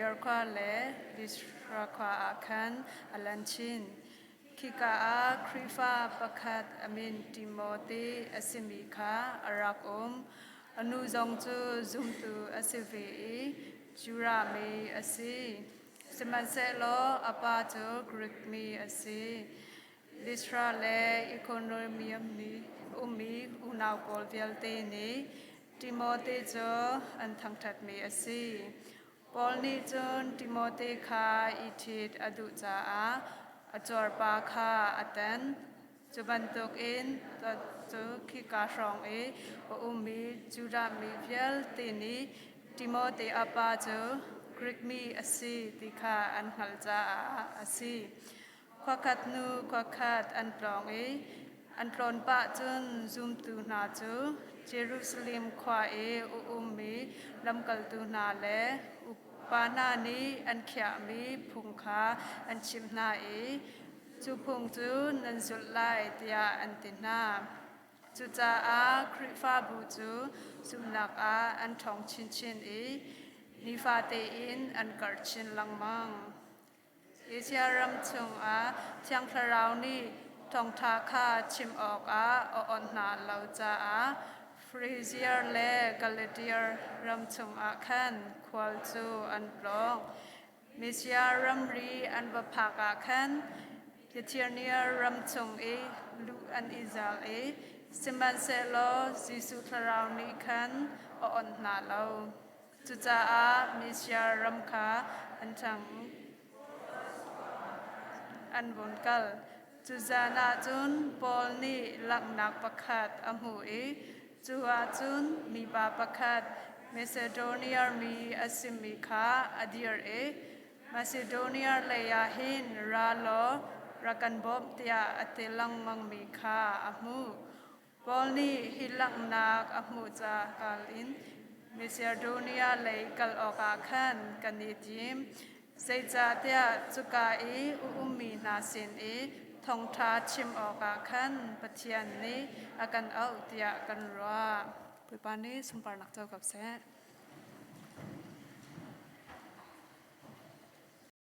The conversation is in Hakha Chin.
Derbe khua le Listra khua ah khan a lan chin. Khika ah Khrihfa pakhat a min Timote a simi kha a rak um. A nu zong cu zumtu a si ve i Judah mi a si. Sihmanhsehlaw a pa cu Grik mi a si. Listra le Ikonium ummi unau pawl vialte nih Timote cu an thangṭhatmi a si. Paul nih cun Timote kha i ṭhit a duh caah a cuarpa kha a tan. Cu bantukin cu khika hrawng i a ummi Judah mi vialte nih Timote a pa cu Grik mi a si ti kha an hngalh caah a si. Khuakhat hnu khuakhat an tlawng i an tlawn pah cun zumtu hna cu Jerusalem khua i a ummi lamkaltu hna le upa hna nih an khiahmi phung kha an chimh hna i cu phung cu nan zulh lai tiah an ti hna. Cucaah Khrihfabu cu zumhnak ah an ṭhawng chinchin i nifate in an karh chin lengmang. Asia ram chungah Thiang Thlarau nih thawngṭha kha chim awkah a awnh hna lo caah Phrygia le Galatia ram chungah khan khual cu an tlawng. Misia ramri an va phak ah khan Bithynia ram chung i luh an i zal i sihmanhsehlaw Jesuh Thlarau nih khan a awnh hna lo. Cucaah Misia ram kha an ṭhang an vun kal. Cu zan ah cun Paul nih langhnak pakhat a hmuh i cu ah cun mipa pakhat Macedonia mi a simi kha a dir i Macedonia lei ah hin ra law rak kan bawmh tiah a ti lengmangmi kha a hmuh. Paul nih hi langhnak a hmuh cangkal in Macedonia lei kal awkah khan kan i tim. Zeicahtiah cuka i a ummi hna sin i thawngṭha chim awkah khan Pathian nih a kan auh tiah kan ruah. Bawipa nih sunparnak co ko seh.